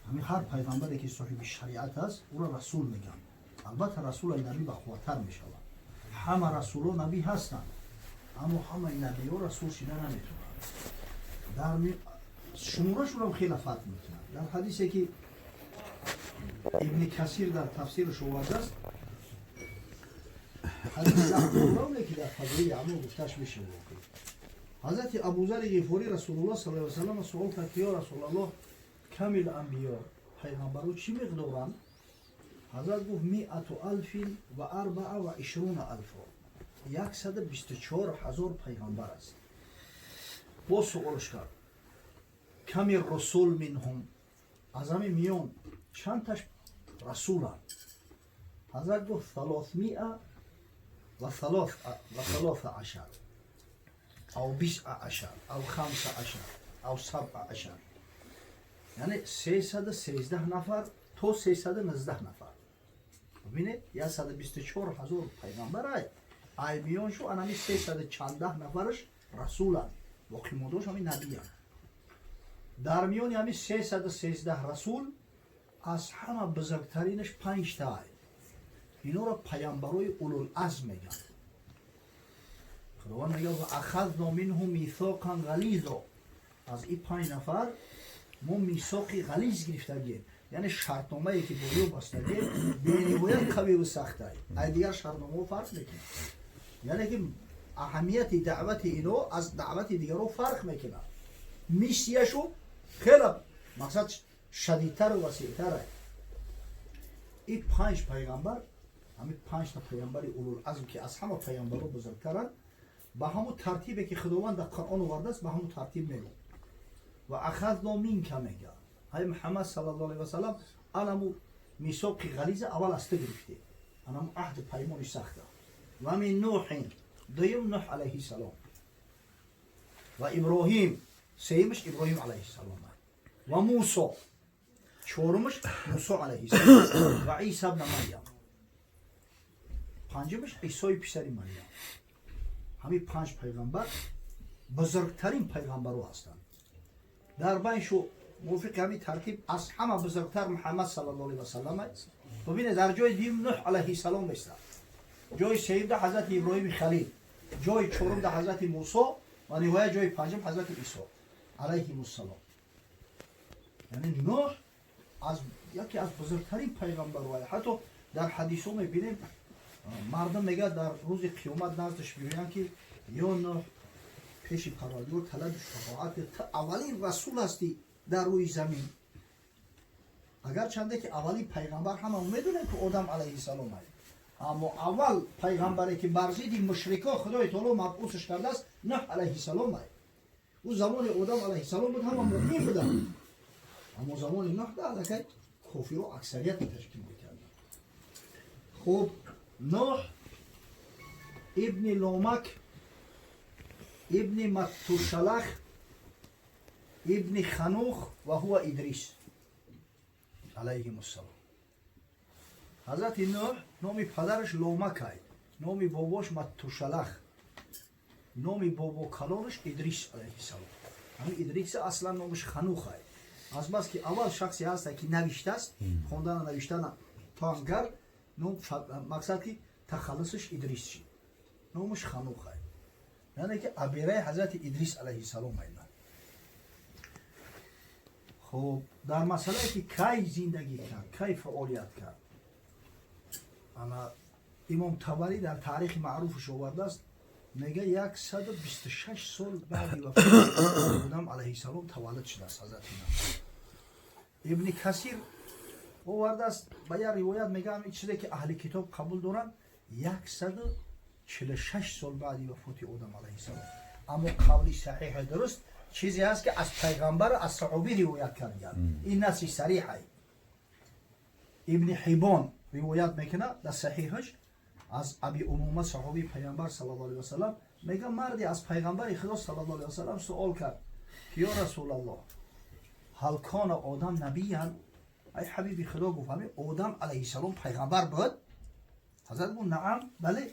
Ҳамин ҳар пайғамбаре, ки соҳиби шариат аст, ӯро расул мегӯянд. Албатта, расул ай набӣ бақувваттар мешавад. Ҳама расуло набӣ ҳастанд, аммо ҳамаи набиҳо расул шида наметавонанд. Дар шуморашонам хеле фарқ мекунад. Дар ҳадисе, ки Ибни Касир дар тафсираш овардааст, ҳадисе, ки дар фазоили аъмол гуфташ мешавад, ҳазрати Абузари Ғифорӣ Расулуллоҳ саллаллоҳу алайҳи васаллам суол кард, ки: «Ё Расулаллоҳ, كم الأنبياء?» Пайғамбаро чӣ миқдоранд? Ҳазрат гуфт: مائة ألف وأربعة وعشرون ألفا. 124 000 пайғамбар аст. Боз суолш кард: كم الرسل منهم? Аз ҳамин миён чандташ расуланд? Ҳазрат гуфт: ثلاثمائة وثلاث عشر أو بضع عشر أو خمس عشر أو سبع عشر. Яъне 313 нафар то 319 нафар. Бибинед, 124 000 пайғамбар ай миёншу анами сесаду чандаҳ нафараш расуланд, боқимондаош ҳамин набиянд. Дар миёни ҳамин 313 расул аз ҳама бузургтаринаш панҷта. Инора паямбарои улулазм мегӯянд. Худованд мегӯяд: وأخذنا منهم ميثاقا غليظا. Аз ин панҷ нафар мо мисоқи ғализ гирифтагием, яъне шартномае, ки бо ё бастагием, бениҳоят қавиву сахтай, ай дигар шартномаҳо фарқ мекунад. Яъне ки аҳамияти даъвати ино аз даъвати дигаро фарқ мекунад, миссияшу хеле мақсад шадидтару васеътара. Ин панҷ пайғамбар, ҳамин панҷта пайғамбари улулазм, ки аз ҳама пайғамбаро бузургтаранд, ба ҳамун тартибе, ки Худованд дар Қуръон овардааст, ба ҳамун тартиб мегӯ. وأخذنا منك мега, ҳай Муҳаммад саллаллоҳу алайҳи васаллам, анаму мисоқи ғализа аввал аз ту гирифтем, анаму аҳду паймони сахта. ومن نوح, дуюм Нуҳ алайҳиссалом, ва Иброҳим, сеюмаш Иброҳим алайҳиссалом, ва Мусо, чорумаш Мусо алайҳиссалом, ва Иса бна Марьям, панҷумаш Исои писари Марьям. Ҳамин панҷ пайғамбар бузургтарин пайғамбаро ҳастанд. Дар байншу мувофиқи ҳамин тартиб аз ҳама бузургтар Муҳаммад саллаллоҳу алайҳи васаллам. Бибинед, дар ҷои дуюм Нуҳ алайҳиссалом местад, ҷои сеюмда ҳазрати Иброҳими Халил, ҷои чорумда ҳазрати Мусо ва ниҳоят ҷои панҷум ҳазрати Исо алайҳимуссалом. Яъне Нуҳ аз яке аз бузургтарин пайғамбарҳо. Ҳатто дар ҳадисҳо мебинем, мардум мегӯяд, дар рӯзи қиёмат наздаш мегӯянд, ки: «Ё Нуҳ, пеши Парвардигор талаби шафоат, ту аввалин расул ҳастӣ дар рӯи замин». Агарчанде ки аввалин пайғамбар ҳама медонем, ки Одам алайҳиссалом аст, аммо аввал пайғамбаре, ки бар зидди мушрико Худои таоло мабусаш кардааст, Нуҳ алайҳиссалом аст. Ӯ замони Одам алайҳиссалом буд, ҳама муъмин буданд, аммо замони Нуҳ да аллакай кофиро аксарияти ташкил мекарданд. Хуб, Нуҳ ибни Ломак ибни Маттушалах ибни Ханух ва ҳува Идрис алайҳимуссалом. Ҳазрати Нуҳ номи падараш Ломакай, номи бобош Маттушалах, номи бобо калонаш Идрис алайҳиссалом. Ҳамин Идриса аслан номаш Ханухай. Азбаски аввал шахсе ҳаста, ки навиштааст, хондана навиштана тоангар, ном мақсад ки тахаллусаш Идрис шид, номаш Ханухай, яъне ки абераи ҳазрати Идрис алайҳиссалом айна. Хуб, дар масъалае, ки кай зиндагӣ кард, кай фаъолият кард, ана Имом Табарӣ дар таърихи маъруфаш овардааст, мега 126 сол баъди вафоти Одам алайҳиссалом таваллуд шудааст ҳазрати Нуҳ. Ибни Касир овардааст ба як ривоят, мега ҳамин чизе, ки аҳли китоб қабул доранд, 146 сол баъди вафоти Одам алайҳиссалом. Аммо қавли саҳиҳи дуруст чизе ҳаст, ки аз пайғамбар, аз саҳобӣ ривоят кардиянд, ин наси сариҳай. Ибни Ҳибон ривоят мекунад дар саҳиҳаш аз Аби Умома, саҳобии пайғамбар саллаллоҳу алайҳи васалам, мега марде аз пайғамбари Худо саллаллоҳу алайҳи васалам суол кард, ки: «Ё Расулаллоҳ, هل كان آدم نبيا?» Ай ҳабиби Худо, гуфт, ҳамин Одам алайҳиссалом пайғамбар буд? Ҳазрат гуфт: «نعم», бале.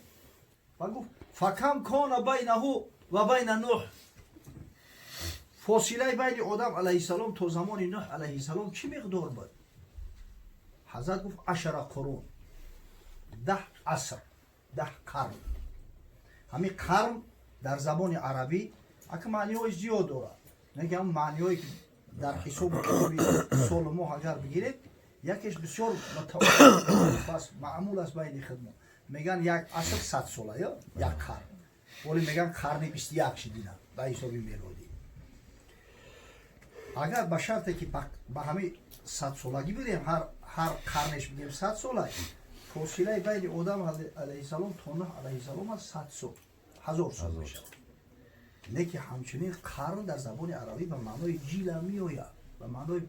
Ва гуфт: «فكم كان بينه وبين نوح?» Фосилаи байни Одам алайҳиссалом то замони Нӯҳ алайҳиссалом чӣ миқдор буд? Ҳазрат гуфт: 10 қурун, 10 аср, 10 қарн. Ҳамин қарн дар забони арабӣ ака маъниҳои зиёд дорад. Не ки ҳам маъниҳое ки дар ҳисобу китоби солу моҳ агар бигиред, якеш бисёр аст, маъмул аст байни хидмо. Меган як аср 100 сола ё як қарн. Вале меган қарни 21 шидина ба ҳисоби мелодӣ. Агар ба шарте ки ба ҳамин 100 солагӣ бигирем, ҳар қарнеш бигирем 100 сола, фосилаи байни Одам алайҳиссалом то Нӯҳ алайҳиссалом аст 100 сол, 1000 сол мешавад. Лекин ҳамчунин қарн дар забони арабӣ ба маънои ҷила меояд, ба маънои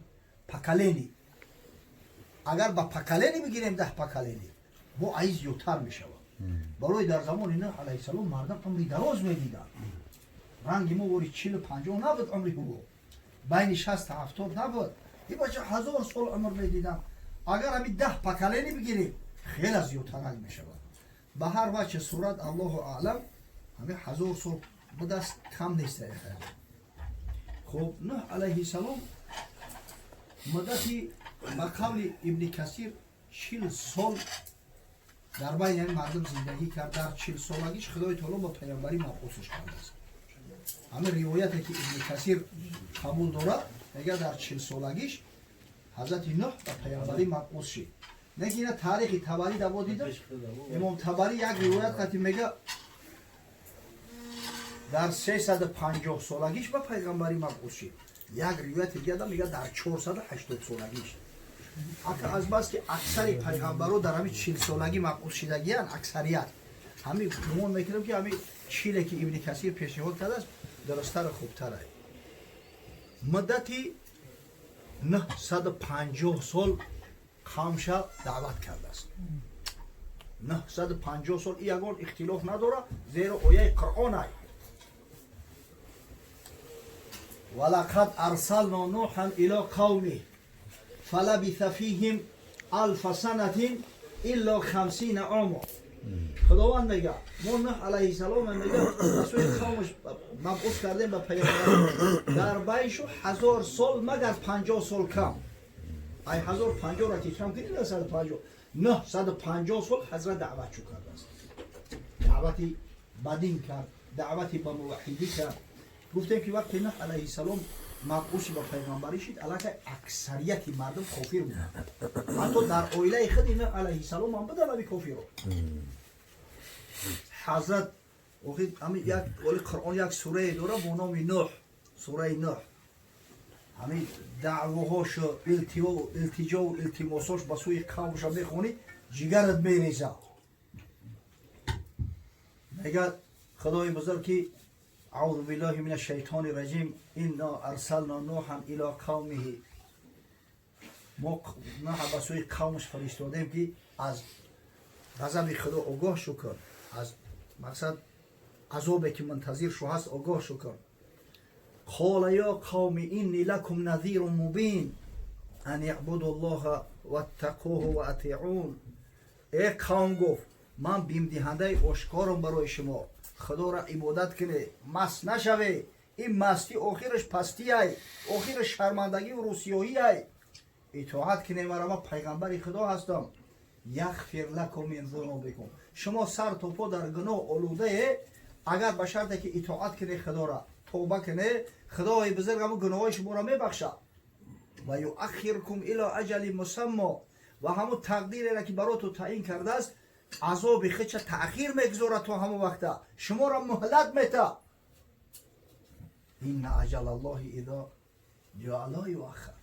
поколение. Агар ба поколение бигирем, 10 поколение, бо аи зиёдтар мешавад. Барои дар замони Нӯҳ алайҳиссалом мардам умри дароз медиданд. Ранги мо вори 40-50 набуд умри ҳуво, байни 60-70 набуд. И бача 1000 сол умр медиданд. Агар ҳами 10 поколение бигирем, хеле зиёдтарак мешавад. Ба ҳар вачҳи сурат, аллоҳу аълам, ҳами 1000 сол будаст, кам нест. Хуб, Нӯҳ алайҳиссалом муддати ба қавли Ибни Касир 40 сол дар байни ҳамин мардум зиндагӣ кард. Дар 40 солагиш Худои таоло ба паёмбарӣ мабусаш кардааст. Ҳамин ривояте ки Ибни Касир қабул дорад, мегӯяд, дар 40 солагиш ҳазрати Нӯҳ ба паёмбарӣ мабус шид. Лекин ина таърихи Табарӣ даво дида, Имом Табарӣ як ривоят қати мега, дар 350 солагиш ба пайғамбарӣ мабус шид. Як ривояти дига мега, дар 480 солагиш. Ака, азбаски аксари пайғамбаро дар ҳамин 40 солагӣ мабус шидагиянд, аксарият ҳамин гумон мекунам, ки ҳамин чиле ки Ибни Касир пешниҳод кардааст, дурусттару хубтар. Муддати 950 сол қавмша даъват кардааст. 950 сол, ягон ихтилоф надорад, зеро ояи Қуръон ай: ولقد أرسلنا نوحا إلى قومه فلبث فيهم ألف سنة إلا 50 عاما. Худованд мега, мо Нӯҳ алайҳиссалом, мега, ба сӯи қавмаш мабус кардем ба паёмбарӣ, дар байшу 1000 сол, магар 50 сол кам. Ай 1050-ра ки кам кунӣ, 950, 950 сол ҳазрат даъват чӯ кардааст. Даъвати ба дин кард, даъвати ба муваҳидӣ кард. Гуфтем, ки вақте Нӯҳ алайҳиссалом мабуси ба пайғамбарӣ шид, аллакай аксарияти мардум кофир буданд. Ҳатто дар оилаи худи Нӯҳ алайҳиссалом ҳам буданд ҳами кофиро. Ҳазрат охир ҳами як оли Қуръон як сурае дора бо номи Нӯҳ, сураи Нӯҳ. Ҳамин даъвоҳошо, илтиҷову илтимосош ба сӯи қавмша мехонӣ, ҷигарат мереза. Мегӯяд Худои бузург ки: أعوذ بالله من الشیطان الرجیم، إنا أرسلنا نوحا إلى قومه. Мо Нӯҳа ба сӯи қавмаш фиристодем, ки аз ғазаби Худо огоҳ шу кун, аз мақсад азобе ки мунтазир шу ҳаст огоҳ шу кун. قال يا قوم إني لكم نذير مبين أن اعبدوا الله واتقوه وأطيعون. Э қавм, гуфт, ман бимдиҳандаи ошкорам барои шумо. Худоро ибодат кунед, маст нашавед. Ин мастӣ охираш пастиай, охираш шармандагиву рӯсиёҳиай. Итоат кунед маро, ман пайғамбари Худо ҳастам. يغفر لكم من ذنوبكم. Шумо сар то по дар гуноҳ олудае, агар ба шарте ки итоат кунед Худоро, тавба кунед, Худои бузург ҳамун гуноҳҳои шуморо мебахшад. ويؤخركم إلى أجل مسمى. Ва ҳамун тақдиреро, ки бароту таъин кардааст, азоби худша таъхир мегузорад, то ҳамон вақта шуморо муҳлат мета. إن أجل الله إذا جاء لا يؤخر.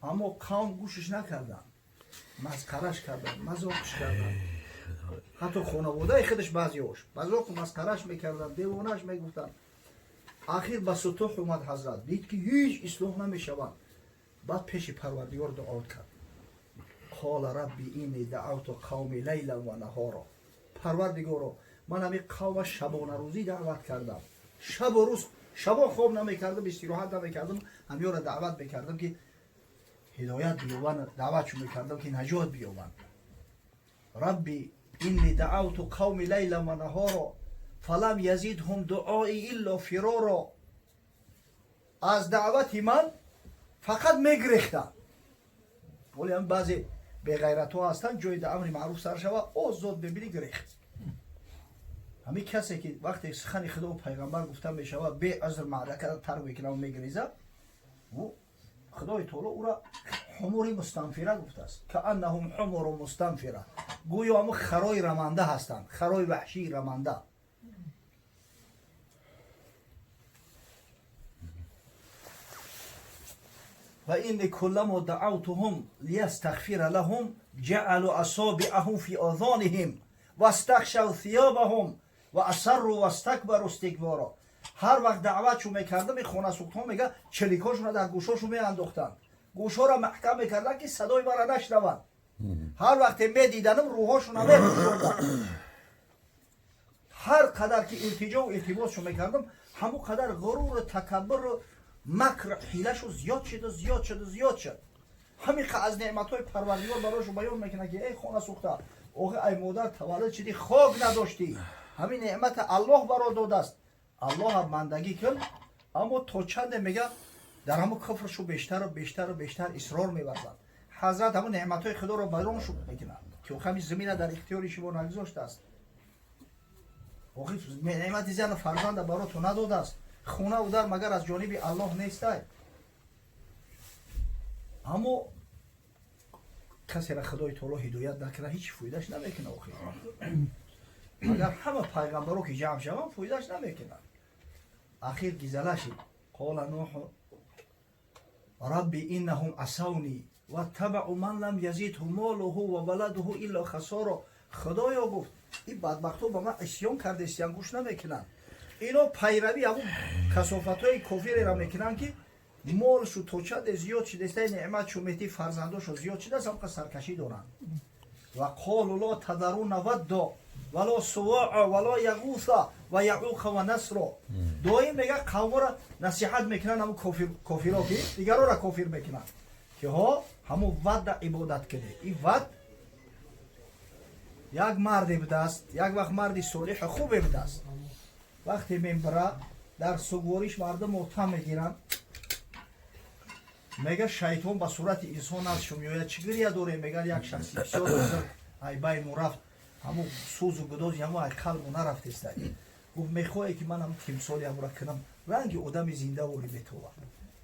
Аммо қавм гӯшиш накарданд, масхараш карданд, мазоқш карданд. Ҳатто хонаводаи худаш баъзеош мазоқу масхараш мекарданд, девонаш мегуфтанд. Ахир ба сутуҳ омад ҳазрат, дид, ки ҳеҷ ислоҳ намешавад. Баъд пеши Парвардигор дуо кард: قال رب إني دعوت قومي ليلا ونهارا. Парвардигоро, ман ҳамин қавма шабонарӯзӣ даъват кардам, шабу рӯз, шабо хоб намекардам, истироҳат намекардам, ҳамёро даъват мекардам, ки ҳидоят биёбанд, даъватшон мекардам, ки наҷот биёбанд. رب إني دعوت قومي ليلا ونهارا فلم يزدهم دعائي إلا فرارا. Аз даъвати ман фақат мегирехтанд. Вале ҳам баъзе беғайратҳо ҳастанд, ҷои да амри маъруф сар шава, озод мебини, гирехт. Ҳамин касе ки вақте сухани худо пайғамбар гуфта мешавад, беузр маъракаро тарк мекунад, мегирезад, ӯ худои таоло ӯро ҳумури мустанфира гуфтааст. Кааннаҳум ҳумуру мустанфира, гӯё ҳамун харои раманда ҳастанд, харои ваҳшии раманда. Ва инни куллама даъавтуҳум лиястағфира лаҳум ҷаъалу асобиъаҳум фи озониҳим вастахшав сиёбаҳум ва асарру вастакбару истикборо. Ҳар вақт даъватшо мекардам, ин хонасӯхтҳо мега челикҳошона дар гӯшошо меандохтанд, гӯшҳоро маҳкам мекарданд, ки садои маро нашнаванд. Ҳар вақте медиданам, рӯҳошона мепӯшонданд. Ҳар қадар ки илтиҷову илтимосшо мекардам, ҳамон қадар ғуруру такаббуру макр ҳилашу зиёд шуду зиёд шуду зиёд шуд. Ҳамин аз неъматҳои Парвардигор барошу баён мекунад, ки эй хона сӯхта, охи ай модар таваллуд шудӣ, хок надоштӣ, ҳамин неъмата Аллоҳ баро додааст, Аллоҳа бандагӣ кун. Аммо то чанде мега дар ҳамон куфршу бештару бештару бештар исрор меварзад. Ҳазрат ҳамон неъматҳои худоро баён мекунад, ки охи ҳамин замина дар ихтиёри шумо нагузоштааст, охи неъмати зану фарзанда баро ту надодааст, хонаву дар магар аз ҷониби Аллоҳ нестай. Аммо касера худои таоло ҳидоят накунад, ҳеҷ фоидаш намекунад. Охи агар ҳама пайғамбаро ки ҷамъ шаванд, фоидаш намекунад. Ахир гизала шид. Қола нуҳу рабби иннаҳум асавни ваттабаъу ман лам язидҳу молуҳу ва валадуҳу илла хасоро. Худоё, гуфт, ин бадбахтҳо ба ман исён кардестиян, гӯш намекунанд. Ино пайравӣ ҳамун касофатҳои кофиреро мекунанд, ки молшу то чанде зиёд шидестай, неъматшу мети, фарзандошу зиёд шидааст, ҳамқа саркашӣ доранд. Ва қолу ло тадаруна ваддо вало сувоа вало яғуса ва яъуқа ва насро. Доим мега қавморо насиҳат мекунанд, ҳамун кофиро, ки дигарора кофир мекунанд, ки ҳо ҳамун вадда ибодат кунед. Ин вад як марде будааст, як вақт марди солиҳи хубе будааст. Вақте мембара, дар сугвориш мардум мотам мегиранд. Мега шайтон ба сурати инсон назшу меояд. Чӣ гиря дорем? Мегар як шахси бисёр бузург ай байну рафт, ҳамун сӯзу гудози ҳамун ай қалбу нарафтеста. Гуфт: мехоҳе ки ман ҳамун тимсоли ҳамура кунам, ранги одами зинда вори метова,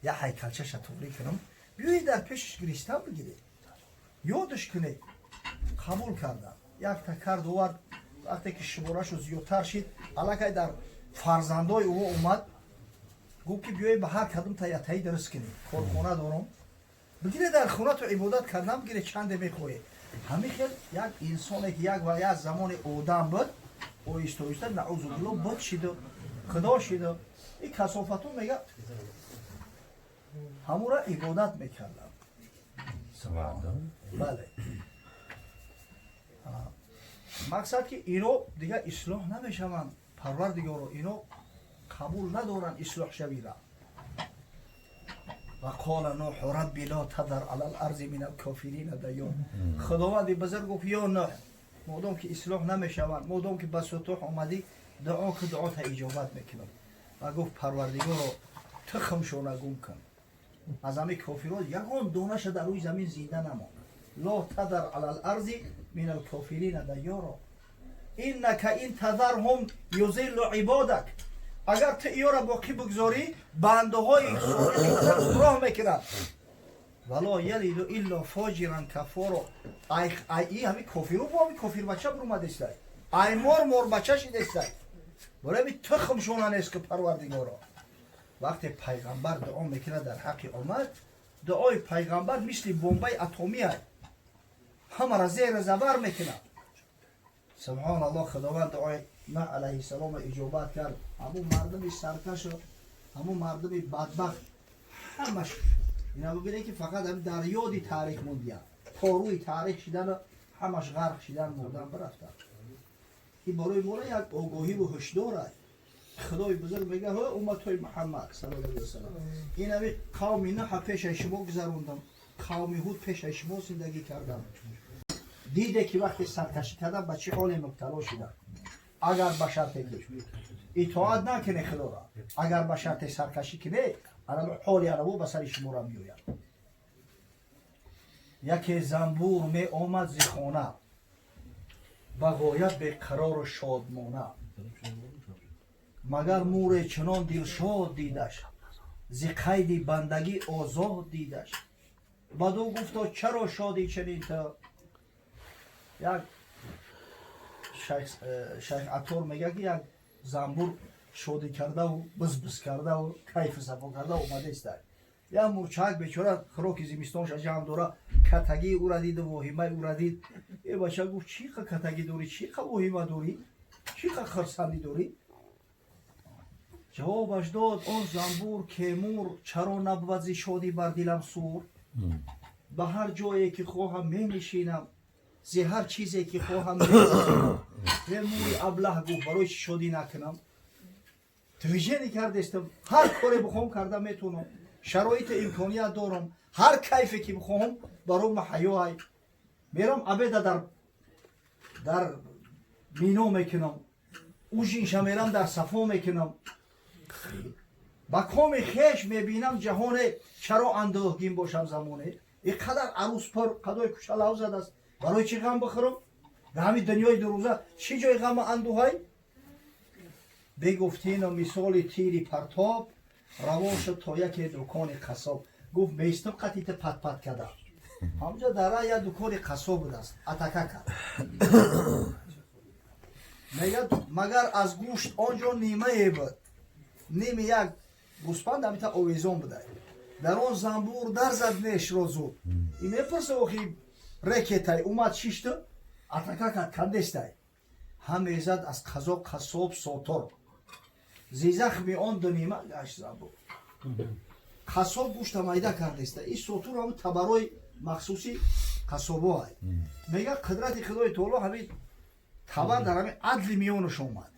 як ҳайкалчаша туғрӣ кунам, биёед дар пешаш гиристан бигиред, ёдаш кунед. Қабул кардам. Якта кард, овард. Вақте ки шуморашу зиёдтар шид, аллакай дар фарзандои ӯ омад, гуфт ки биёед ба ҳар кадомта ятаи дуруст кунед, корхона дорам, бигире дар хонату ибодат кардан бигире, чанде мехоҳед. Ҳамин хел як инсоне ки як ва як замони одам буд, оҳиста оҳиста, наузу билло, буд шиду худо шиду. Ин касофату мега ҳамура ибодат мекардам. Бале, мақсад ки ино дигар ислоҳ намешаванд. Парвардигоро, ино қабул надоранд ислоҳшавира. Ва қола нуҳу рабби ло тадар ала ларзи мин алкофирина дайёр. Худованди бузург гуфт: ё Нуҳ, модом ки ислоҳ намешаванд, модом ки ба сутуҳ омадӣ, дуо ки дуота иҷобат мекунам. Ва гуфт: Парвардигоро, тухмшона гум кун, аз ҳамин кофирот ягон донаша дар рӯи замин зинда намонад. Ло тадар ала ларзи мин алкофирина дайёро, иннака ин тадарҳум юзиллу ибодак. Агар ту иёра боқӣ бигзорӣ, бандаҳои солиҳи гумроҳ мекунад. Вало ялиду илло фоҷиран кафоро. Ай ҳами кофиру бо ҳами кофирбача бурумадестай, ай мор морбача шидестай, барои тухмшона нест ки. Парвардигоро, вақте пайғамбар дуо мекунад дар ҳаққи омад, дуои пайғамбар мисли бомбаи атомия, ҳамара зери забар мекунад. Субҳоналлоҳ, худованд дуои Нуҳ алайҳиссалома иҷобат кард. Ҳамун мардуми саркашу ҳамун мардуми бадбахт ҳамаш ина бибинед, ки фақат дар ёди таърих мондиянд, порӯи таърих шидану ҳамаш ғарқ шидан, мурдан бирафтанд. Ин барои моро як огоҳиву ҳушдор аст. Худои бузург мега: ҳо умматҳои Муҳаммад саллаллоҳу алайҳи васаллам, ин ҳами қавми Нуҳа пешаи шумо гузарондам, қавми Ҳуд пешаи шумо зиндагӣ кардам, диде ки вақте саркашӣ кардам, ба чӣ ҳоле мубтало шудам. Агар ба шарте ки итоат накунӣ худоро, агар ба шарте саркашӣ кунӣ, Анами ҳоли анаво ба сари шуморо меояд. Яке занбур меомад зи хона, ба ғоят беқарору шодмона. Магар муре чунон дилшод дидаш, зи қайди бандагӣ озод дидаш. Баду гуфто: «Чаро шодӣ чунин ту?» Як Шайх Атор мега, ки як занбур шодӣ кардаву бизбиз кардаву кайфу сафо карда омадаиста. Як мурчак бечора хӯроки зимистонша ҷамъ дора, катагии ӯра диду воҳимаи ӯра дид. Э, бача, гуфт, чӣ қа катагӣ дорӣ, чӣ қа воҳима дорӣ, чӣ қа хирсандӣ дорӣ? Ҷавобаш дод он занбур: «Кемур, чаро набувад зи шодӣ бар дилам сур? Ба ҳар ҷое ки хоҳам, менишинам, зи ҳар чизе ки хоҳам, мезанам». Е мури аблаҳ, гуфт, барои чӣ шодӣ накунам? Движение кардестам, ҳар коре бихоҳам, карда метавонам, шароити имконият дорам, ҳар кайфе ки бихоҳам, баром ҳаёай. Мерам, обеда дар Мино мекунам, ужинша мерам, дар Сафо мекунам, ба коми хеш мебинам ҷаҳоне, чаро андӯҳгин бошам замоне? И қадар арӯс пур қадои кӯчалав задааст, барои чӣ ғам бихӯрам? Дар ҳамин дунёи дурӯза чӣ ҷои ғаму андӯҳай? Бигуфтину мисоли тири партоб равон шуд то яке дукони қассоб. Гуфт: «Меистам қатите патпат када». Ҳамҷа дар як дукони қассоб будааст, атака кард. Мегӯяд, магар аз гӯшт он ҷо нимае буд, ними як гӯспанд ҳамита овезон буда. Дар он занбур дар зад нешро зуд. И мепурса: «Охи, рекетай?» Умад, шишту атака кард, кандестай. Ҳам мезад аз қазо қассоб сотор, зи захми он ду нима гашт занбур. Қассоб гӯшта майда кардеста, и сотур ҳамн табарои махсуси қассобоай. Мега, қудрати Худои таоло, ҳамин табар дар ҳамин адли миёнаш омад,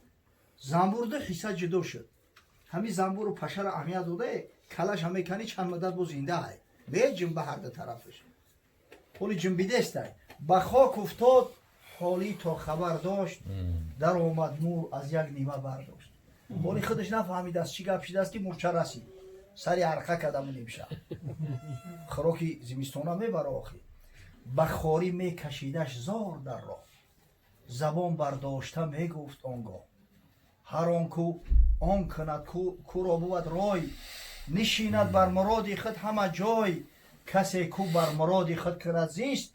занбур ду ҳисса ҷудо шуд. Ҳамин занбуру пашара аҳамият додае, калаш ҳамекани, чанд муддат бо зиндаай, меҷимба ҳар ду тарафаш, ҳоли ҷимбидестай. Ба хок уфтод, ҳолӣ то хабар дошт, даромад мур, аз як нима бардошт. Ҳоли худаш нафаҳмидааст, чӣ гап шидааст, ки мурча расид, сари арқа кардаму нимша хӯроки зимистона мебара. Охи, ба хорӣ мекашидаш зор дар роҳ, забон бардошта мегуфт он гоҳ: «Ҳар он ку он кунад, кӯро бувад рой, нишинад бар муроди худ ҳама ҷой. Касе ку бар муроди худ кунад зист,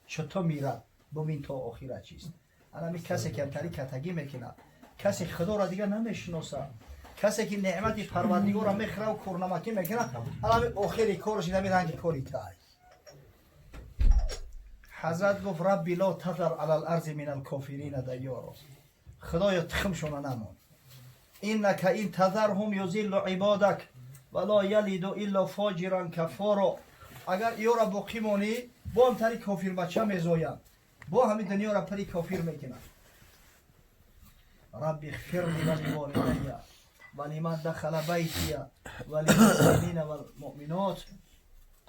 чуто мирад, бубин то охира чист». Анами касе ки амтари катагӣ мекунад, касе Худоро дигар намешиносад, касе ки неъмати Парвардигорро мехӯраву кӯрнамакӣ мекунад, анами охири кораш инами ранги кори тай. Ҳазрат гуфт: «رب لا تذر على الأرض من الكافرين ديارا». Худоё, тухмшона намон. إنك إن تذرهم يضلوا عبادك ولا يلدوا إلا فاجرا كفارا. Агар иёра боқӣ монӣ, бо ҳам тари кофирбача мезоянд, бо ҳамин дунёра пари кофир мекунанд. رب اغفر لي ولوالدي ولمن دخل بيتي وللمؤمنين والمؤمنات.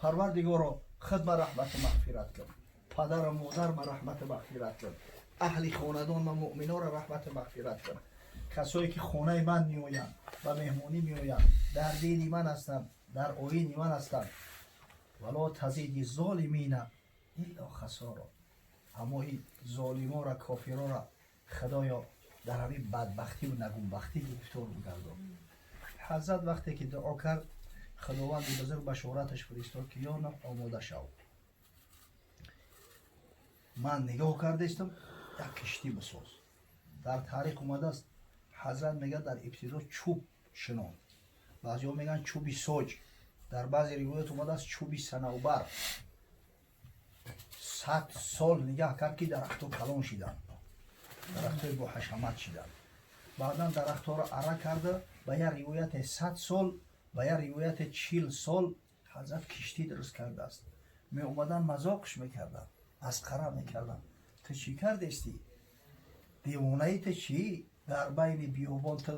Парвардигоро, худ ма раҳмату мағфират кун, падару модар ма раҳмату мағфират кун, аҳли хонадон ма, муъминора раҳмату мағфират кун, касое ки хонаи ман меоянд, ба меҳмонӣ меоянд, дар дини ман ҳастанд, дар оини ман ҳастанд. ولا تزد الظالمين إلا خسارا. Аммо ин золимора, кофирора, Худоё, дар ҳамин бадбахтиву нагунбахтӣ гирифтор бигардон. Ҳазрат вақте ки дуо кард, Худованди бузург башораташ фиристод, ки: «Ё Нӯҳ, омода шав, ман нигоҳ кардаистам, як киштӣ бисоз». Дар таърих омадааст, ҳазрат мегӯяд, дар ибтидо чӯб шинонд, баъзеҳо мегӯянд чӯби соҷ, дар баъзе ривоят омадааст чӯби санавбар. 100 сол нигаҳ кард, ки дарахтҳо калон шиданд, дарахтҳои боҳашамат шиданд. Баъдан дарахтҳоро ара карда, ба як ривояте 100 сол, ба як ривояте 40 сол ҳазрат киштӣ дуруст кардааст. Меомадан, мазоқш мекарданд, масхара мекарданд: «Ту чӣ кардестӣ? Девонаи ту чӣ? Дар байни биёбон ту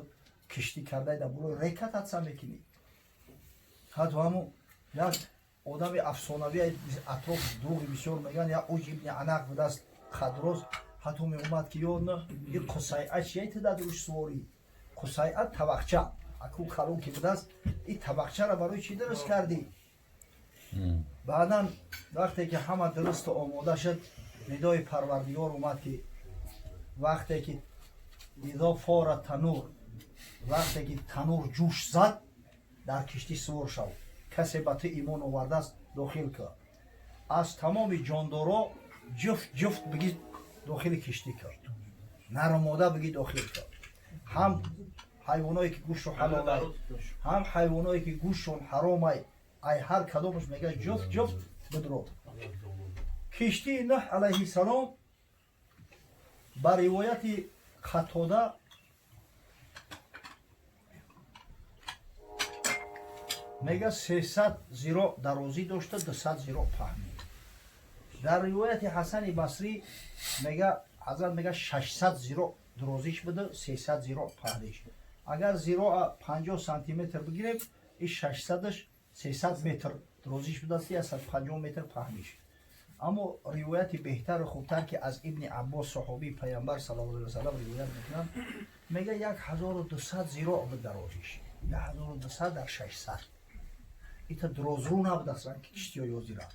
киштӣ кардай, дар болои река татса мекунӣ». Ҳатто ҳаму як одами афсонавӣ, атроф дурӯғи бисёр мегӯянд, як Уҷ ибни Анақ будааст, қадроз. Ҳатто меомад, ки: «Ё Нӯҳ, и қусайа чия? Ту дар рӯш суворӣ?» Қусайа тавақча. Аку калон ки будааст, ин табақчаро барои чӣ дуруст кардӣ? Баъдан вақте ки ҳама дурусту омода шуд, нидои Парвардигор омад, ки вақте ки إذا فار التنور, вақте ки танур ҷӯш зад, дар киштӣ сувор шав, касе ба ту имон овардааст, дохил кар, аз тамоми ҷондоро ҷуфт ҷуфт биги дохили киштӣ кар, нарумода биги дохил кар, ҳам ҳайвоное ки гӯшту ҳалолай, ҳам ҳайвоное ки гӯштшон ҳаромай, ай ҳар кадомаш мега ҷуфт ҷуфт бидро. Киштии Нӯҳ алайҳиссалом ба ривояти Қатода мега 300 зироъ дарозӣ дошта, 200 зироъ паҳнӣ. Дар ривояти Ҳасани Басрӣ мега, ҳазрат мега, 600 зироъ дурозиш буда, 300 зироъ паҳниш. Агар зироа 50 сантиметр бигирем, и 600-аш 300 метр дурозиш будааст, 150 метр паҳниш. Аммо ривояти беҳтару хубтар, ки аз Ибни Аббос, саҳобии Паямбар саллаллоҳу алайҳи васаллам, ривоят мекунанд, мега 1200 зироъ буд дарозиш, 1200 дар 600. Ита дурозрӯ набудааст, ранги киштиҳои ҳозира,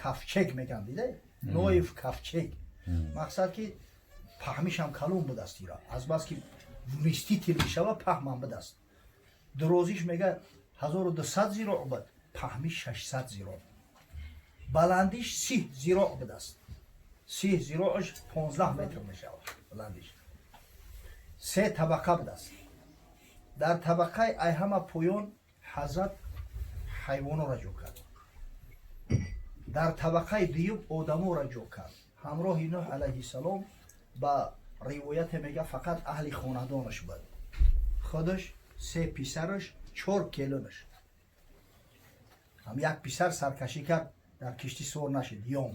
ковчег меган, дида, Ноев ковчег. Мақсад ки паҳмишам калон будааст, ира азбаски вместитель мешава, паҳмам будааст. Дурозиш мега 1200 зироъ буд, паҳмиш 600 зироъ, баландиш 30 зироъ будааст. 30 зироъш 15 метр мешавад баландиш. Се табақа будааст. Дар табақаи ай ҳама поён ҳазрат ҳайвонора ҷо кард, дар табақаи дуюм одаморо ҷо кард. Ҳамроҳи Нӯҳ алайҳиссалом ба ривояте мега фақат аҳли хонадонаш буд: худаш, се писараш, чор келинаш. Ҳам як писар саркашӣ кард, дар киштӣ сувор нашид, Ём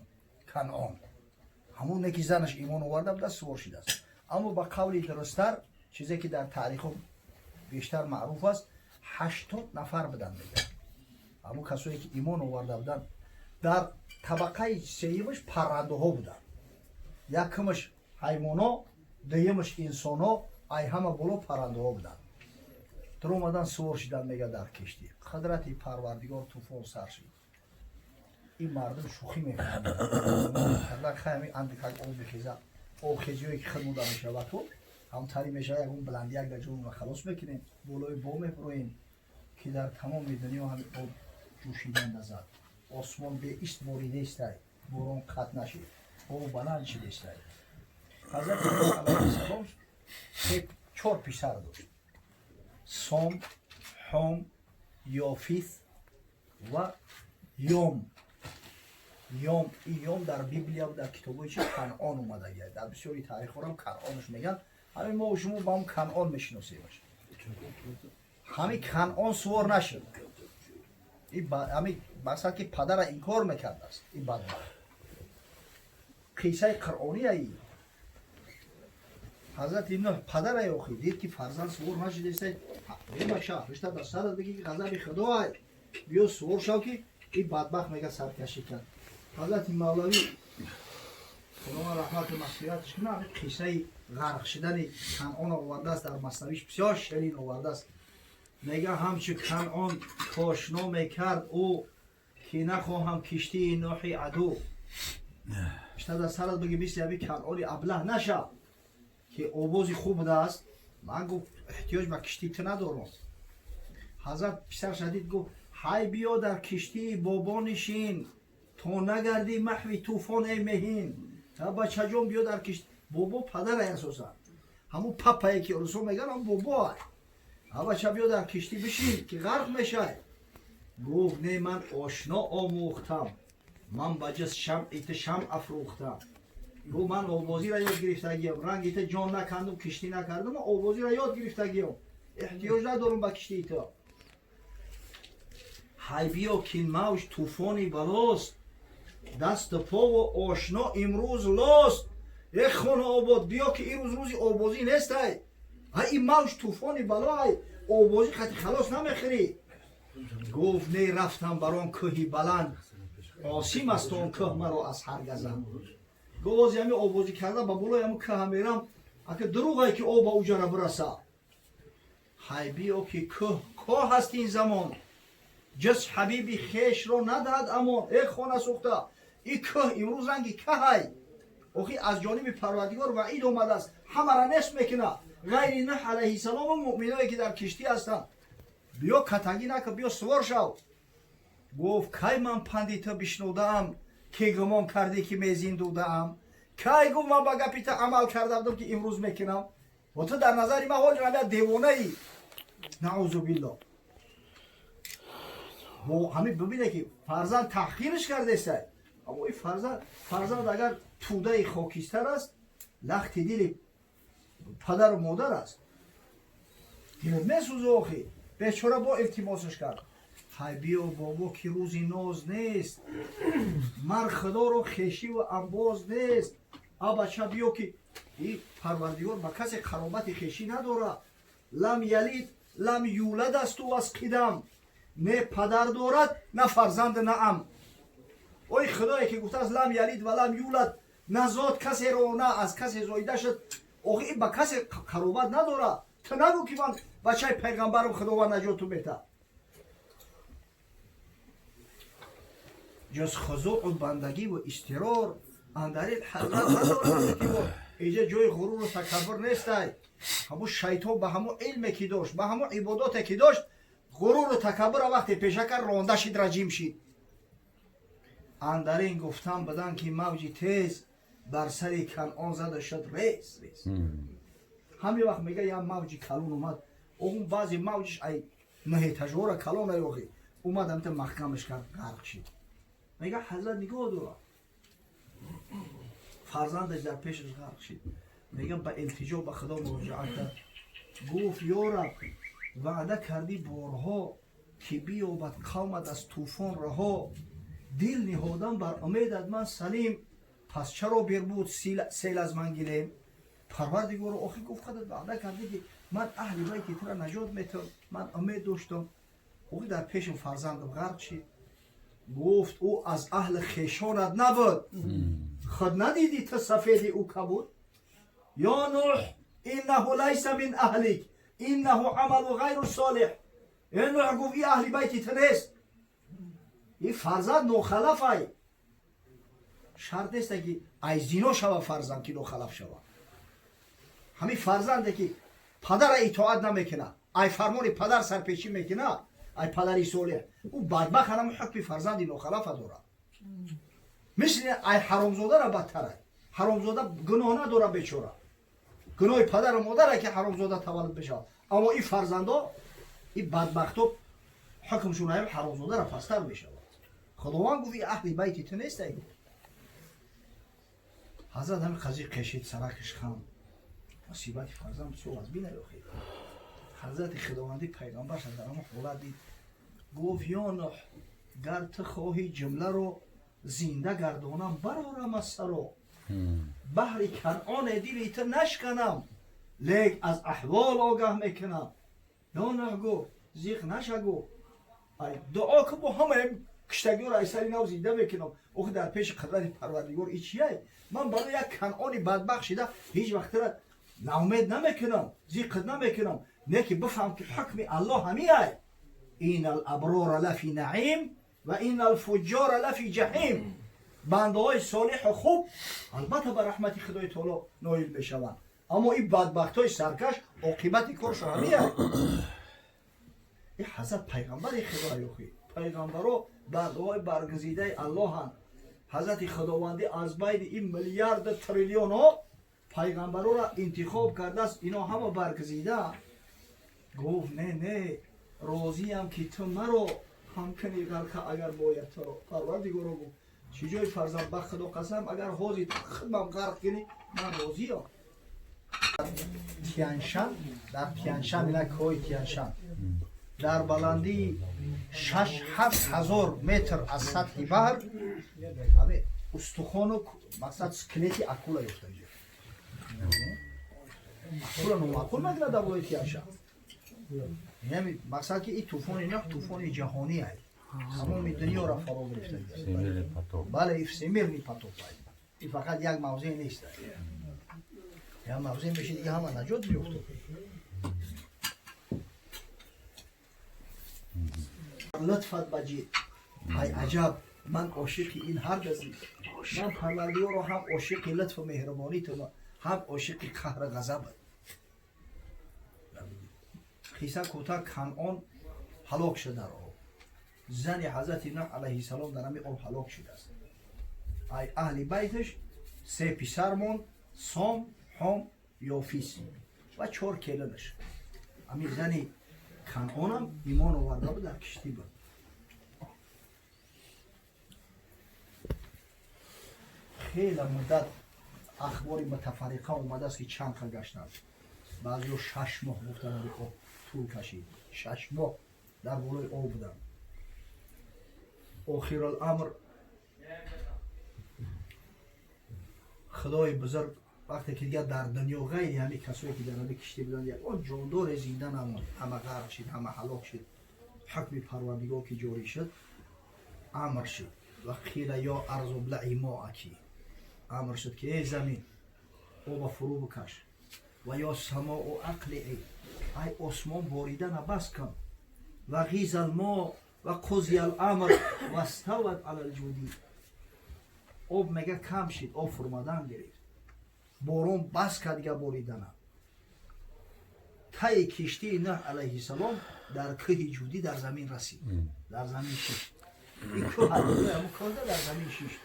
Канъон. Ҳамоне ки занаш имон оварда буда, сувор шидааст. Аммо ба қавли дурусттар, чизе ки дар таърихо бештар маъруф аст, 80 нафар буданд, мегӯяд, ҳамон касое ки имон оварда буданд. Дар табақаи сеюмаш паррандаҳо буданд. Якумаш ҳайвоно, дуюмаш инсонҳо, ай ҳама боло паррандаҳо буданд. Дуромадан, сувор шидан, мега, дар киштӣ. Қудрати Парвардигор, тӯфон сар шид. Ин мардум шӯхӣ мекарданд, хай андикак об мехезад, обхезиҳое ки худмуда мешавад, ту ҳамтари мешавад, ягон баландияк дар ҷонона халос мекунем, болои бо мебуроем, ки дар тамоми дунё ҳами об ҷӯшидан назад. Осмон беист боридестай, борон қатъ нашид, об баланд шидестай. Ҳазрати Нӯҳ алайҳиссалом се чор писар дошт: Сом, Ҳом, Ёфис ва Ём. Ём, ин Ём дар Библия, дар китобҳои чи Канъон омадагия, дар бисёри таърихҳорам Канъонаш мегӯянд. Ҳамин мо шумо ба ҳам Канъон мешиносемаш. Ҳамин Канъон сувор нашуд. Ҳамин мақсад ки падара инкор мекардааст, ин бадбахт. Қиссаи қуръонияи ҳазрати Нӯҳ падара охи дид, ки фарзанд сувор нашидеста. Бебаша, ришта дар сарат биги, ки ғазаби Худоай, биё сувор шав, ки ин бадбахт мега саркашӣ кард. Ҳазрати Мавлавӣ, Худованд раҳмату мағфираташ кунад, ҳамин қиссаи ғарқ шидани Канъон овардааст дар Маснавиш, бисёр ширин овардааст. Мега ҳамчу Канъон кошно мекард ӯ, ки нахоҳам киштии Нӯҳи аду. Ришта дар сарат биги, мисли ҳамин Канъони аблаҳ нашав, ки овози хуб будааст. Ман, гуфт, эҳтиёҷ ба киштии ту надорам. Ҳазрат писарша дид, гуфт: «Ҳай, биё дар киштии бобо нишин, то нагардӣ маҳви тӯфон, эй меҳин. Бачаҷон, биё дар кишт». Бобо падарай, асосан ҳамун папае ки русо мегӯян, ҳам бобоай. «Бача, биё дар киштӣ бишин, ки ғарқ мешай». Гуфт: «Не, ман ошно омӯхтам, ман ба ҷиз шамъи ту шамъ афрӯхтам». Гуфт: «Ман овозиро ёд гирифтагиам, ранги ту ҷон накандум, киштӣ накардум, овозиро ёд гирифтагиам, эҳтиёҷ надорам ба киштии ту». «Ҳай, биё, кин мавҷ тӯфони балост, дасту пову ошно имрӯз лост. Э хона обод, биё, ки имрӯз рӯзи обозӣ нестай. Ҳа, ин мавҷ тӯфони балоай, обозӣ қати халос намехӯрӣ». Гуфт: «Не, рафтам бар он кӯҳи баланд, осим аст он кӯҳ маро аз ҳар газанд». Гуфт: «Ози ҳами обозӣ карда ба болои ҳамун кӯҳа мерам, ака дурӯғае, ки об ба уҷара бираса». Ҳай биё ки кӯҳ коҳ аст ин замон, ҷуз ҳабиби хешро надиҳад амон. Э хона сӯхта, и кӯҳ имрӯз ранги каҳай. Охи аз ҷониби Парвардигор ваъид омадааст, ҳамара нест мекунад ғайри Нӯҳ алайҳиссалому муъминое ки дар киштӣ ҳастанд. Биё, катагӣ накун, биё сувор шав. Гуфт: кай ман панди ту бишнудаам, ки гумон кардӣ ки мезиндудаам? Кай гуфт ман ба гапи ту амал карда будам, ки имрӯз мекунам? Ва ту дар назари ман ҳоли рамия девонаӣ. Наъузу биллоҳ. Бо ҳамин бибине ки фарзанд таҳқирш кардестай. Аммо ин фарзанд агар тӯдаи хокистар аст, лахти дили падару модар аст, дилат месӯза. Охи бечора бо илтимосаш кард: ҳай биё бобо, ки рӯзи ноз нест, мар худоро хешиву амбоз нест. А бача, биё ки и Парвардигор ба касе қаробати хешӣ надорад. Лам ялид лам юлад асту аз қидам, не падар дорад, на фарзанд, на ам. Ой худое ки гуфтааст: лам ялид ва лам юлад, на зод касеро, на аз касе зоида шуд, охи ба касе қаробат надорад. Ту нагӯ ки ман бачаи пайғамбарам, Худованд наҷоту мета. Ҷуз хузуъу бандагиву истирор андарил ҳазрат надорад. Иҷа ҷои ғуруру такаббур нестай. Ҳамун шайтон ба ҳамун илме ки дошт, ба ҳамун ибодоте ки дошт, ғуруру такаббура вақте пеша кард, ронда шид, раҷим шид. Андарин гуфтан будан ки мавҷи тез бар сари Канъон зада шуд рез рез. Ҳамин вақт мега як мавҷи калон омад. Он баъзе мавҷиш ай наҳетажора калон ай, омад, ҳамита маҳкамаш кард, ғарқ шид. Мега ҳазрат нигоҳ дора, фарзандаш дар пешаш ғарқ шид. Мега ба илтиҷо ба Худо муроҷиат кард, гуфт: ё Раб, ваъда кардӣ борҳо, ки биёбад қавмат аз тӯфон раҳо. Дил ниҳодам бар умедат ман салим, пас чаро бирбуд сел аз ман гилем? Парвардигоро, охи гуфт, худат ваъда кардӣ, ки ман аҳли байти тура наҷот метавам, ман умед доштам, охи дар пешам фарзандам ғарқ шид. Гуфт: ӯ аз аҳли хешонат набуд, худ надидӣ ту сафеди ӯ кабуд? Ё Нӯҳ, иннаҳу лайса мин аҳлик, иннаҳу амалу ғайру солиҳ. Э Нӯҳ, гуфт, и аҳли байти ту нест, и фарзанд нохалафай. Шарт неста ки ай зино шава фарзанд ки нохалаф шава. Ҳамин фарзанде ки падара итоат намекунад, ай фармони падар сарпечӣ мекунад, ай падари солеҳ, ӯ бадбахт ҳам ҳукми фарзанди нохалафа дорад. Мисли ай ҳаромзодара бадтарай. Ҳаромзода гуноҳ надора бечора, гуноҳи падару модаре ки ҳаромзода таваллуд бишавад. Аммо ин фарзандо, ин бадбахто, ҳукмшон ай ҳаромзодара пасттар мешавад. Худованд гуфт: и аҳли байти ту нестай. Ҳазрат ҳамин қазия қешид, саракиш хам, мусибати фарзанд бисёр аз бинаёхи. Ҳазрати худовандӣ пайғамбарша дар ҳамон ҳолат дид, гуфт: ё Нӯҳ, гар ту хоҳӣ ҷумларо зинда гардонам, барорам аз саро. Баҳри Канъоне дили ту нашканам, лек аз аҳвол огаҳ мекунам. Ё Нӯҳ, гуфт, зиқ наша, гуфт, ай дуо ку, бо ҳамаи киштагиёро ай сари нав зинда мекунам. Охи дар пеши қудрати Парвардигор и чияй? Ман барои як Канъони бадбахт шида ҳеҷ вақтра наумед намекунам, зиқт намекунам. Не ки бифаҳм ки ҳукми Аллоҳ ҳамиай: ин алаброра лафи наим ва ин алфуҷҷора лафи ҷаҳим. Бандаҳои солиҳу хуб албатта ба раҳмати Худои таоло ноил мешаванд, аммо ин бадбахтҳои саркаш оқибати коршон ҳамиай. И ҳазрат пайғамбари Худоёхи, пайғамбаро бандаҳои баргузидаи Аллоҳанд. Ҳазрати худовандӣ аз байни ин миллиарду триллионҳо пайғамбарора интихоб кардааст, ино ҳама баргузида. Гуфт: не, не, розиям ки ту маро ҳамкани ғарқа, агар бояд туро. Парвардигоро, гуфт, чӣ ҷои фарзанд, ба Худо қасам, агар ҳозир худмам ғарқ кунӣ, ман розиям. Тяншан, дар Тяншан, ина кӯҳи Тяншан дар баландии 6-7 ҳазор метр аз сатҳи баҳр ҳами устухону, мақсад, скелети акула ёфта. Иҷо акула номаъқул мекунад дар болои Тяншан. Яъне мақсад ки и тӯфони Нӯҳ тӯфони ҷаҳонӣ ай, тамоми дунёро фаро гирифта. Всемирный потоп. Бале, и всемирный потоп ай, и фақат як мавзеъ нест. Як мавзеъ меши, дига ҳама наҷот меёфтад. лутфат маҷид. Ай аҷаб, ман ошиқи ин ҳар газид. Ман Парвардигоро ҳам ошиқи лутфу меҳрубонитум, ҳам ошиқи қаҳру ғазабат. Қисса кӯтоҳ, Канъон ҳалок шуд дар об. Зани ҳазрати Нӯҳ алайҳиссалом дар ҳамин об ҳалок шудааст. Ай аҳли байташ се писар монд: Сом, Ҳом, Ёфис ва чор келинаш. Ҳамин зани Канъонам имон оварда буд, дар киштӣ буд. Хеле муддат ахбори мутафарриқа омадааст, ки чанд ха гаштанд. Баъзеҳо 6 моҳ гуфтанд, об тӯл кашид, 6 моҳ дар болои об буданд. Охируламр, Худои бузург вақте ки дигар дар дунё ғайри ҳамин касое ки дар ҳамин киштӣ буданд, ягон ҷондоре зинда намонд, ҳама ғарқ шид, ҳама ҳалок шид. Ҳукми Парвардигор ки ҷорӣ шуд, амр шуд: ва қила ё арзу блаи моаки. Амр шуд, ки эй замин, оба фурӯ бикаш, ва ё самоу ақлии, ай осмон, боридана бас кун. Ва ғиза алмо ва қузия аламр вастават ала лҷудӣ. Об, мега, кам шид, об фурмадан гирифт, борон бас кард дига боридана. Таи киштии Нӯҳ алайҳиссалом дар кӯҳи Ҷудӣ дар замин расид, дар замин шишт. Ин кӯҳ ҳамун кӯҳда дар замин шишт.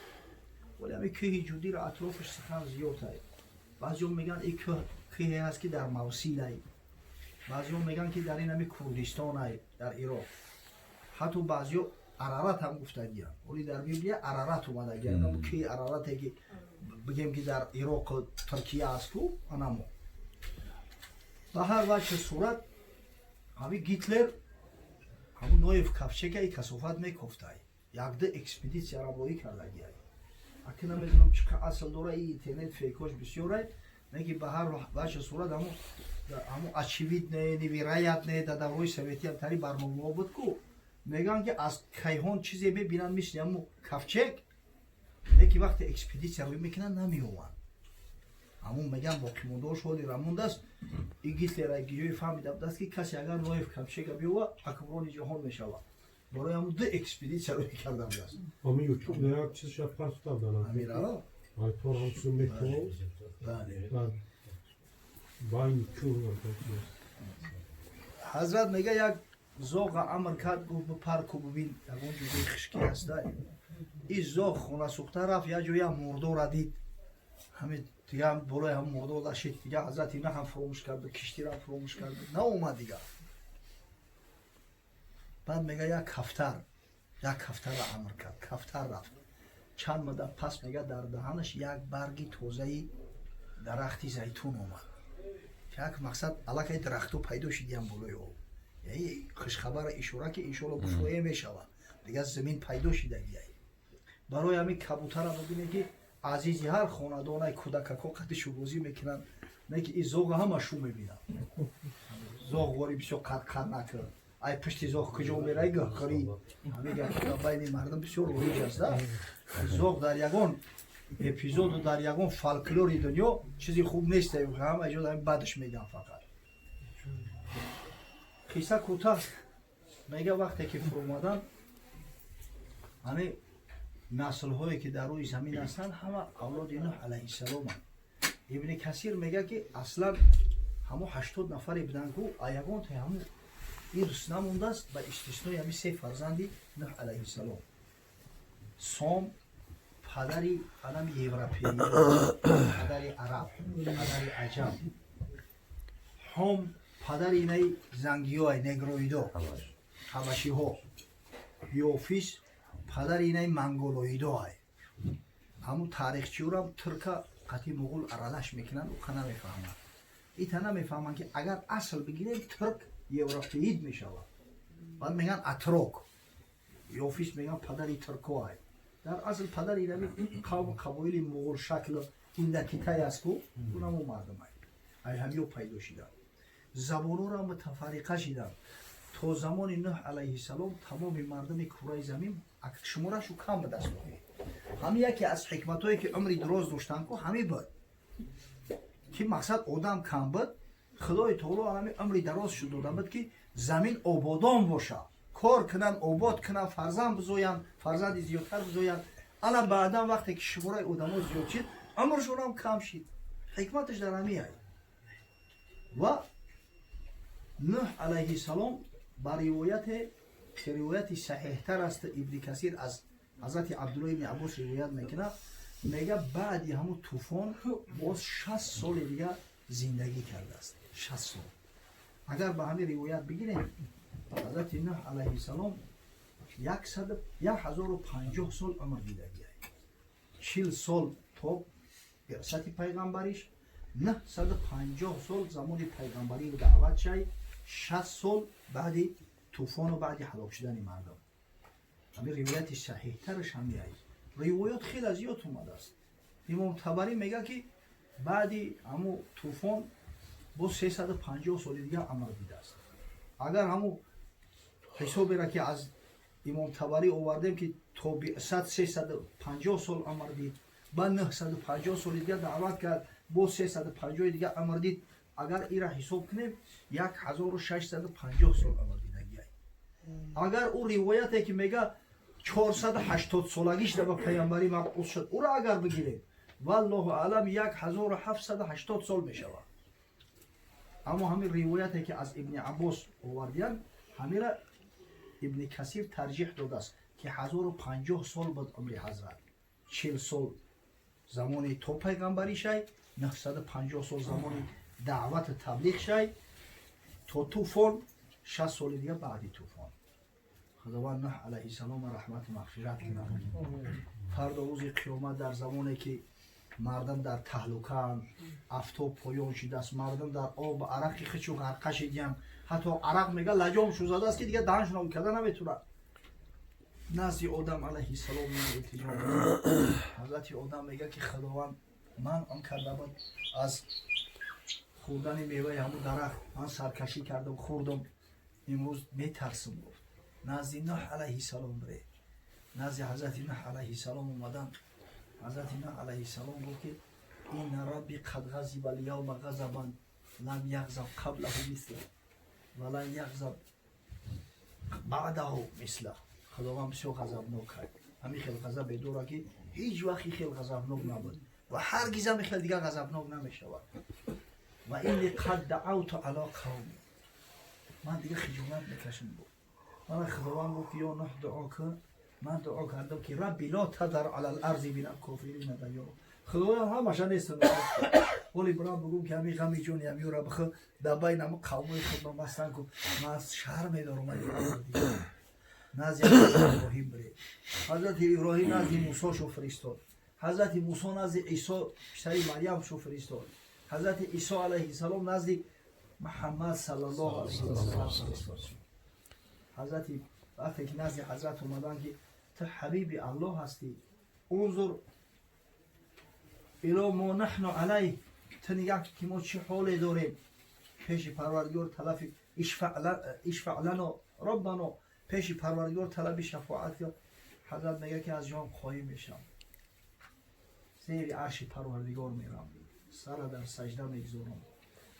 Вале ҳамин кӯҳи Ҷудиро атрофаш сухан зиёд ай. Баъзеҳо мегӯянд, ин кӯҳ кӯҳе ҳаст, ки дар Мавсил ай, баъзеҳо мегӯянд, ки дар ин ҳами Курдистон ай, дар Ироқ. Ҳатто баъзеҳо Арарат ҳам гуфтагиянд. Оли дар Библия Арарат омадагиянд, кӯҳи Арарате, ки бигем, ки дар Ироқу Туркия аст ку анамо. Ба ҳар вачҳи сурат, ҳамин Гитлер ҳамун Ноев ковчега и касофат мекофтай, якду экспедитсия равоӣ кардагиай. Аки намедонам, чӣ қадр асл дора, и интернет фейкош бисёрай. Неки ба ҳар вачҳи сурат, ҳамун очевидное, невероятное дар давраи советиам тари барномаҳо буд ку, мегӯянд, ки аз кайҳон чизе мебинанд, мисли ҳамун ковчег. Леки вақте экспедитсия рӯй мекунанд, намеёванд. Ҳамун мегӯянд, боқимондаош ҳоли рамондааст. И Гитлер ҷое фаҳмида будааст, ки касе агар Ноев ковчега биёва, ҳукмрони ҷаҳон мешавад. Барои ҳамун ду экспедитсия рӯй карда будааст. Ами ютуб як чиз шаб паст додам. Амира. Ай тор ҳам су мекун. Бале. Байн чур. Ҳазрат мега, як зоға амр кард, гуфт: бипар ку, бибин, ягон ҷои хишкӣ ҳаста. И зоғ хона сӯхта рафт, як ҷоя мурдора дид. Ҳамин дига болои ҳам мурдор дашид. Дига ҳазрат ина ҳам фуромӯш кард, киштиро ҳам фуромӯш кард, наомад дига. Баъд мега, як кафтарро амр кард. Кафтар рафт. Чанд муддат пас, мега, дар даҳанаш як барги тозаи дарахти зайтун омад. Як мақсад, аллакай дарахтҳо пайдо шидиям болои об. Хушхабара ишора, ки иншоалло буфроя мешавад, дигар замин пайдо шидагиай. Барои ҳамин кабутара бибинед, ки азизи ҳар хонадонай, кӯдакако қадди шубозӣ мекунанд. Не ки и зоға ҳама шу мебинанд. Зоғвори бисёр қадқад накард. Ай пушти зоғ куҷо мерай, гаҳхӯрӣ. Ҳамин байни мардум бисёр роиҷ аст. Зоғ дар ягон эпизоду дар ягон фолклори дунё чизи хуб нест, ҳама ҷо бадаш мегӯянд фақат. Қисса кӯтоҳ, мега, вақте ки фуромадан, ҳамин наслҳое ки дар рӯи замин ҳастанд, ҳама авлоди Нӯҳ алайҳиссаломанд. Ибни Касир мега, ки аслан ҳамо 80 нафаре буданд ку, а ягонте ҳамун ирс намондааст, ба истиснои ҳамин се фарзанди Нӯҳ алайҳиссалом. Сом падари анами европеӣ, падари араб, падари аҷам. Ҳом падари инаи зангиёай, негроидо, ҳабашиҳо. Ёфис падари инаи монголоидоай. Ҳамун таърихчиёрам турка қатъи муғул аралаш мекунанд, уқа намефаҳманд, ита намефаҳманд, ки агар асл бигирем, турк европеид мешавад. Баъд мегӯянд атрок. Ёфис мегӯянд падари туркоай. Дар асл падари инами қавму қабоили муғулшакл Индокитай аст ку, унамо мардумай, ай ҳамиё пайдо шиданд. Забонҳоро мутафарриқа шиданд. То замони Нӯҳ алайҳиссалом тамоми мардуми кураи замин шуморашу кам ба даст омед. Ҳамин яке аз ҳикматҳое, ки умри дуроз доштанд ку, ҳамин буд, ки мақсад одам кам буд. Худои таоло ҳамин умри дароз шуд дода буд, ки замин ободон боша. Кор кунанд, обод кунанд, фарзанд бизоянд, фарзанди зиёдтар бизоянд. Ана баъдан вақте ки шумораи одамо зиёд шид, умршонам кам шид. Ҳикматаш дар ҳамиай. Ва Нӯҳ алайҳиссалом ба ривояте ки ривояти саҳеҳтар аст, Ибни Касир аз ҳазрати Абдулло ибни Аббос ривоят мекунад, мега, баъди ҳамун тӯфон боз 60 соли дига зиндагӣ кардааст. 60 сол. Агар ба ҳамин ривоят бигирем, ҳазрати Нӯҳ алайҳиссалом 1050 сол умр дидагиай. 40 сол то биъсати пайғамбариш, 950 сол замони пайғамбарию даъват шай, 60 сол баъди тӯфону баъди ҳалок шудани мардум. Ҳамин ривояти саҳеҳтараш ҳамиай. Ривоят хеле зиёд омадааст. Имом Табарӣ мега, ки баъди ҳаму тӯфон боз 350 соли дига умр дидааст. Агар ҳаму ҳисоберо, ки аз Имом Табарӣ овардем, ки то биъсат 350 сол умр дид, ба 950 соли дига даъват кард, боз 350-и дига умр дид, агар ира ҳисоб кунем, 1650 сол умр дидагиай. Агар ӯ ривояте, ки мега, 480 солагиш да ба пайғамбарӣ мабъус шуд, ӯро агар бигирем, валлоҳу аълам, 1780 сол мешавад. Аммо ҳамин ривояте, ки аз Ибни Аббос овардиянд, ҳамира Ибни Касир тарҷиҳ додааст, ки 1050 сол буд умри ҳазрат: 40 сол замони то пайғамбарӣ шай, 950 сол замони даъвату таблиғ шай то тӯфон, 60 соли дига баъди тӯфон. Худованд Нӯҳ алайҳиссалома раҳмату мағфират кунад. Фардо, рӯзи қиёмат, дар замоне ки мардум дар таҳлукаанд, афтоб поён шидааст, мардум дар об арақи хичу ғарқа шидиянд, ҳатто арақ, мега, лаҷом шузадааст, ки дига даҳаншон карда наметавонад, назди Одам алайҳиссалом илтиҷо. Ҳазрати Одам мега, ки Худованд ман он карда буд аз хӯрдани меваи ҳамун дарахт, ман саркашӣ кардам, хӯрдам, имрӯз метарсам. Гуфт: назди Нӯҳ алайҳиссалом бире. Назди ҳазрати Нӯҳ алайҳиссалом омаданд. Ҳазрати Нӯҳ алайҳиссалом гуфт, ки إن ربي قد غضب اليوم غضبا لم يغضب قبله مثله ولن يغضب بعده مثله. Худованд бисёр ғазабнок кард, ҳамин хел ғазабе дорад, ки ҳеҷ вақт ин хел ғазабнок набуд ва ҳаргиз ҳамин хел дигар ғазабнок намешавад. وإني قد دعوت على قومي, ман дига хиҷолат мекашам, гуфт. Мана Худованд гуфт, ки ё Нӯҳ, дуо кун. Ман дуо кардам, ки رب لا تذر على الأرض من الكافرين ديارا. Худоям, ҳамаша нестам, ҳоли бурам бугум, ки ҳамин ғами ҷони ҳамиёра бихӯ, дар байни ҳамн қавмои худро мастан кун, ман шарм медорам. Назди Иброҳим биред. Ҳазрати Иброҳим назди Мусо шу фиристод. Ҳазрати Мусо назди Исо писари Марьям шу фиристод. Ҳазрати Исо алайҳиссалом назди Муҳаммад саллаллоҳу алайҳи васаллам фиристод. Ҳазрати вақте ки назди ҳазрат омаданд, ки ту ҳабиби Аллоҳ ҳастӣ, انظر إلى ما نحن عليه, ту нигаҳ, ки мо чӣ ҳоле дорем, пеши Парвардигор талафи اشفع لنا ربنا, пеши Парвардигор талаби шафоат. Ҳазрат мега, ки аз ҷон қоим мешам, зери арши Парвардигор мерам, сара дар сажда мегузорам,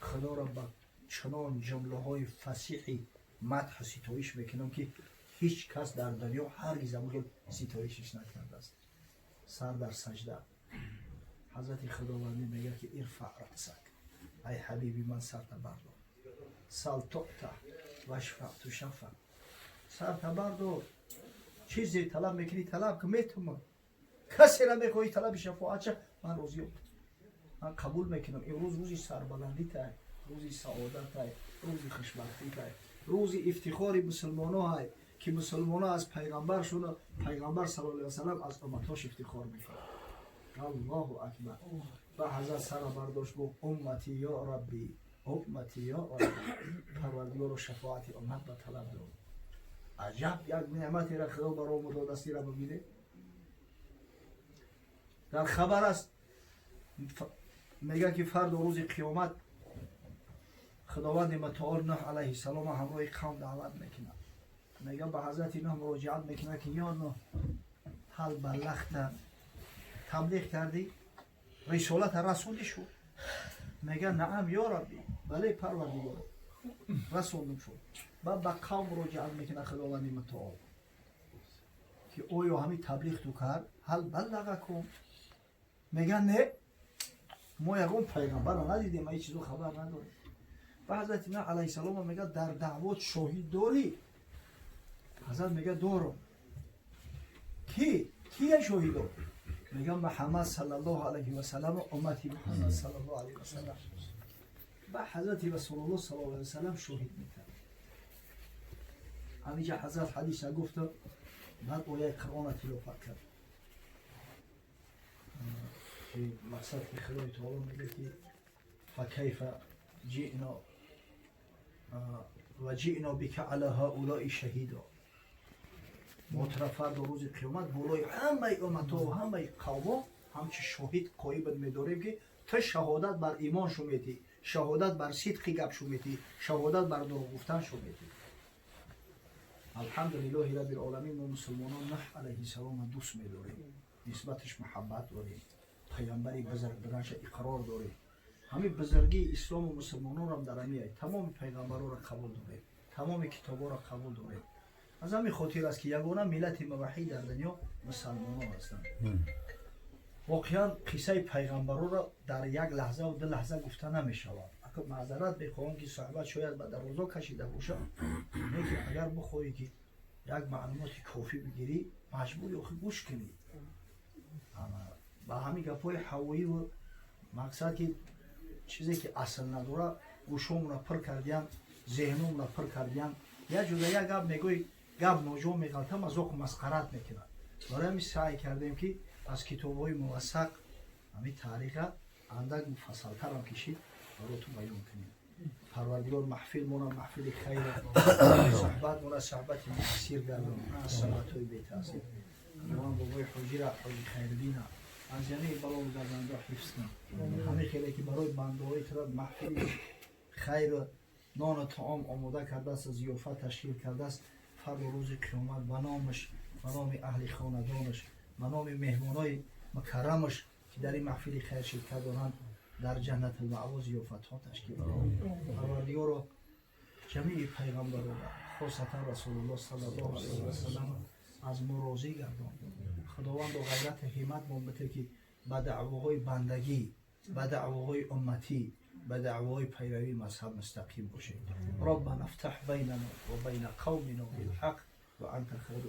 Худоро ба чунон ҷумлаҳои фасиҳи мадҳу ситоиш мекунам, ки ҳеҷ кас дар дунё ҳаргиз ҳамон ситоишиш накардааст. Сар дар сажда. Ҳазрати Худовандӣ мега, ки ارفع رأسك, ай ҳабиби ман, сарта бардор, سل تعط واشفع تشفع, сарта бардор, чизе талаб мекунӣ, талаб ки метумам, касера мехоҳӣ талаби шафоат ша, ман розиём, ман қабул мекунам. Имрӯз рӯзи сарбаландитай, рӯзи саодатай, рӯзи хушбахтитай, рӯзи ифтихори мусулмоноҳай, ки мусулмоно аз пайғамбаршуна, пайғамбар сал ла васалам аз умматош ифтихор мекунад. Аллоҳу акбар! Ва ҳазрат сара бардошт, гуфт: أمتي يا ربي، أمتي يا ربي. Парвардигоро, шафоати уммат ба талаб дор. Аҷаб як неъматеро Худо баромо додастира бибинед. Дар хабар аст, мегӯяд, ки фардо, рӯзи қиёмат, Худованди мутаол Нӯҳ алайҳиссалома ҳамроҳи қавм даъват мекунад. Мега, ба ҳазрати Нӯҳ муроҷиат мекунад, ки ё Нӯҳ, هل بلغت, таблиғ кардӣ, рисолата расондӣ шуд? Мега: نعم يا ربي, бале, Парвардигор, расондум шуд. Баъд ба қавм муроҷиат мекунад Худованди Мутаол, ки оё ҳамин таблиғ ту кард, هل بلغكم؟ Меган, не, мо ягон пайғамбарро надидем, ма ҳеҷ чизо хабар надорем. Ба ҳазрати Нӯҳ алайҳиссалом мега, дар даъвот шоҳид дорӣ? Ҳазрат мега, дорам. Ки кия шоҳидо? Мега, Муҳаммад саллаллоҳу алайҳи васалам, уммати Муҳаммад саллаллоҳу алайҳи васалам. Ба ҳазрати Расулуллоҳ саллаллоҳу алайҳи васалам шоҳид мекард. Ҳамиҷа ҳазрат ҳадиса гуфта, баъд ояи Қуръона тиловат кард, ки мақсад ки Худои Таоло мега, ки فكيف جئنا وجئنا بك على هؤلاء شهيدا. Мо тура фардо рӯзи қиёмат болои ҳамаи умматҳо ва ҳамаи қавмҳо ҳамчи шоҳид қоибат медорем, ки ту шаҳодат бар имон шу метӣ, шаҳодат бар сидқи гап шу метӣ, шаҳодат бар дурӯғ гуфтан шу метӣ. Алҳамдулиллоҳи раббил оламин, мо мусулмонон Нӯҳ алайҳиссаломро дӯст медорем, нисбаташ муҳаббат дорем, паямбари бузург буданша иқрор дорем. Ҳамин бузургии ислому мусулмононам дар ҳамиай, тамоми пайғамбарҳоро қабул дорем, тамоми китобҳоро қабул дорем. Аз ҳамин хотир аст, ки ягона миллати муваҳҳид дар дунё мусалмонон ҳастанд. Воқеан, қиссаи пайғамбарҳоро дар як лаҳзаву ду лаҳза гуфта намешавад. Маъзарат мехоҳам, ки суҳбат шояд ба дарозо кашида бошад, лекин агар бихоҳӣ, ки як маълумоти кофӣ бигирӣ, маҷбури охи гӯш кунӣ. Ба ҳамин гапҳои ҳавоиву мақсад, ки чизе ки асл надора, гӯшомона пур кардиян, зеҳномона пур кардиян. Як ҷуда як гап мегӯй, гап ноҷо меғалта, мазоқу масқарат мекунад. Барои ҳамин саъй кардем, ки аз китобҳои мувассақ ҳамин таъриха андак муфассалтарам кишид, баротун баён кунем. Парвардигор маҳфилмона маҳфили хайр, суҳбатмона суҳбати муассир гардон, аз суҳбатҳои бетаъсир. Худованд бобои ҳоҷира, ҳоҷи Хайриддина, аз ҷамеи балову гардандо ҳифз кун. Ҳамин хеле ки барои бандаҳои тура маҳфили хайру нону таом омода кардааст, зиёфат ташкил кардааст, фардо рӯзи қиёмат ба номаш, ба номи аҳли хонадонаш, ба номи меҳмонои мукаррамаш, ки дар ин маҳфили хайр ширкат доранд, дар Ҷаннатулмаъво зиёфатҳо ташкил диҳад. Парвардигоро, ҷамеи пайғамбарора, хосатан Расулуллоҳ саллаллоҳу алайҳи васалам, аз мо розӣ гардон. Худовандо, ғайрату ҳиммат мо бите, ки ба даъвоҳои бандагӣ, ба даъвоҳои умматӣ, ба даъвоҳои пайравии мазҳаб мустақим бошем. ربنا افتح بيننا وبين قومنا بالحق وأنت خير.